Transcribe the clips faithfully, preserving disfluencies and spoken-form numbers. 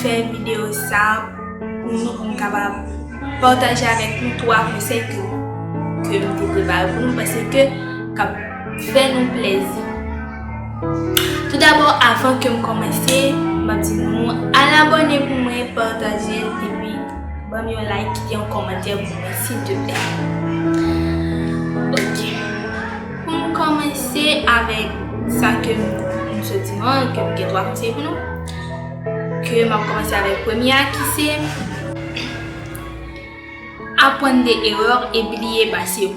fè videyo sa pou nou, pou m kapab pataje avèk nou twa konsèy ke, ke m te prepare pou nou, paske k ap fè nou plèzi. Toudabò, avan ke m kòmanse, m ap di nou al abòne pou mwen, pataje l, epi ban m yon like, kite yon kòmantè pou mwen, silteplè. Ok. Pou m kòmanse avèk sa ke m, m sot di nou an, ke m gen twa konsèy pou nou, ke m ap kòmanse avèk premye a, ki se aprann de erè e bliye pase w.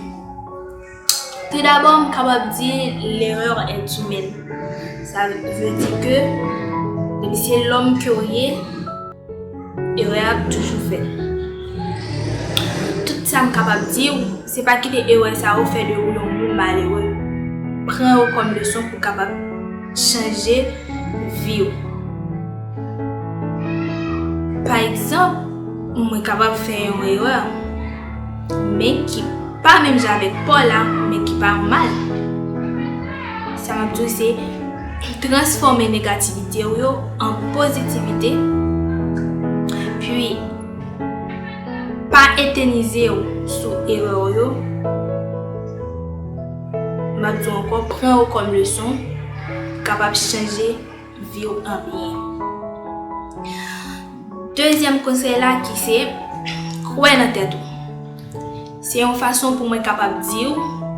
Toudabò, m kapab di l'erreur est humaine. Sa vle di ke depi se lòm ke w ye, erè ap toujou fèt. Tout sa m kapab di w, se pa kite erè sa yo fè de ou yon moun malere. Pran yo kòm leson pou kapab chanje vi w. Pa egzanp, mwen kapab fè yon erè, men ki pa menm jan avèk pa w la, men ki pa yon mal. Sa m ap di w, se transfòme negativite w yo an pozitivite, pi pa etènize w sou erè w yo. M ap di w ankò, pran yo kòm leson, kapab chanje vi w an byen. Dezyèm konsèy la ki se, kwè nan tèt ou. Se yon fason pou mwen kapab di w,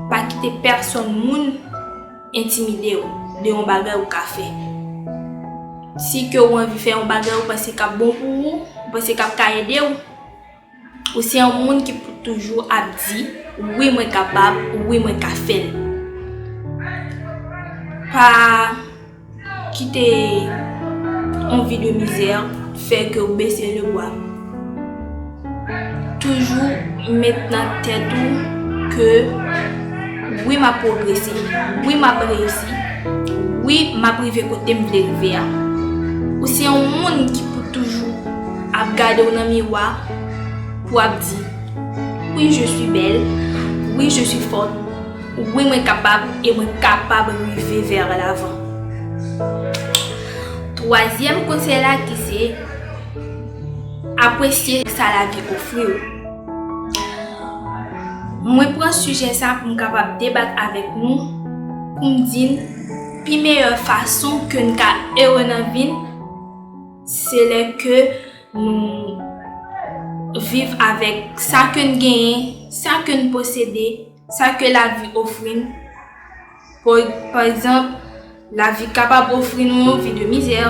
pa kite pèsòn moun entimide w de yon bagay ou ka fè. Si ke ou anvi fè yon bagay ou panse k ap bon pou ou, ou panse k ap ka ede w, ou se yon moun ki pou toujou ap di, wi, mwen kapab, wi, mwen ka fè l. Pa kite yon vi de mizè fè ke w bese lebra. Toujou met nan tèt ou ke wi, m ap pwogrese, wi, m ap reyisi, wi, m ap rive kote m vle rive a. Ou se yon moun ki pou toujou ap gade w nan miwa pou ap di, wi, je suis belle, wi, je suis forte, wi, mwen kapab e mwen kapab rive vers l'avant. Twazyèm konsèy la ki se, apresye sa lavi ofri w. Mwen pran sijè sa pou m kapab debat avèk nou, pou m di n pi meyè fason ke n ka ere nan vi n, se lè ke nou viv avèk sa ke n genyen, sa ke n posede, sa ke lavi ofri n. Pa, pa egzanp, lavi kapab ofri nou yon vi de mizè,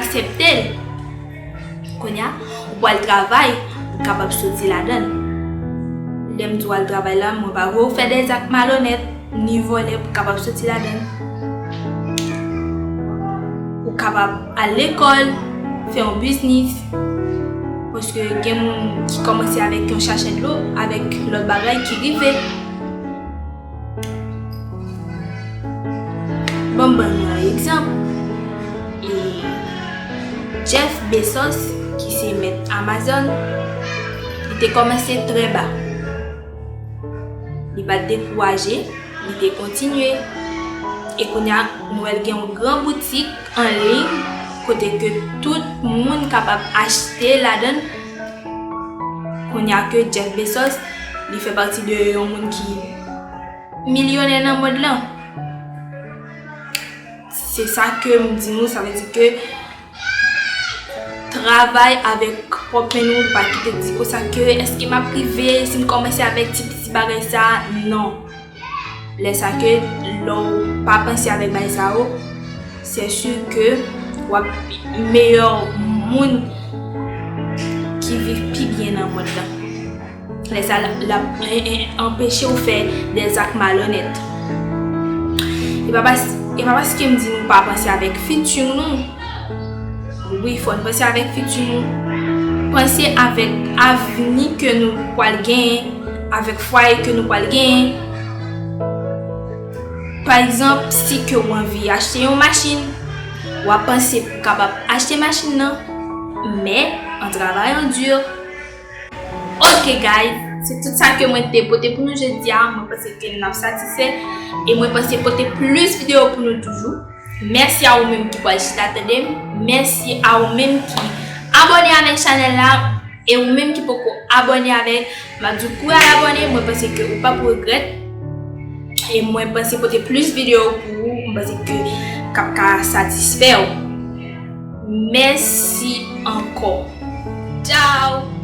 aksepte l. Kounye a, ou pral travay, ou kapab soti ladan l. Lè m di w al travay la, mwen pa vle w fè de zak malonèt, ni vòlè pou kapab soti ladan l. Ou kapab al lekòl, fè yon biznis, paske gen moun ki kòmanse avèk yon sachè dlo, avèk lòt bagay ki rive. Ban m ban nou yon egzanp. E Jeff Bezos, ki se mèt Amazon, li te kòmanse trè ba. Li pa t dekouraje, li te kontinye. E kounye a, nou wè l gen yon gran boutik an liy kote ke tout moun kapab achte ladan l. Kounye a ke Jeff Bezos, li fè pati de yon moun ki milyonè nan mond lan. Se sa ke m di nou, sa vle di ke travay avèk pwòp men nou, pa kite di konsa ke èske m ap rive si m kòmanse avèk ti piti bagay sa, non. Lè sa ke lè w pa panse avèk bagay sa yo, se si ke w ap meyè moun ki viv pi byen nan mond lan. Lè sa l ap, l ap, e, e, anpeche w fè de zak malonèt. E pa pas-, e pa paske m di nou pa panse avèk fiti nou. Wi, fò n panse avèk fiti nou. Panse avèk avni ke nou pral genyen, avèk fwaye ke nou pral genyen. Pa egzanp, si ke w anvi achte yon machin, w ap panse pou w kapab achte machin nan, men an travayan di. Ok guys, se tout sa ke mwen te pote pou nou jodi a. Mwen panse ke n ap satisfè e mwen panse pote plis videyo pou nou toujou. Mèsi a ou menm ki pral chita tande m. Mèsi a ou menm ki abòne avèk chanèl la. E ou menm ki poko abòne avèk, m ap di w pou al abòne, mwen panse ke ou p ap regrèt. E mwen panse pote plis videyo pou ou, mwen panse ke k ap ka satisfè w. Mèsi ankò. Ciao!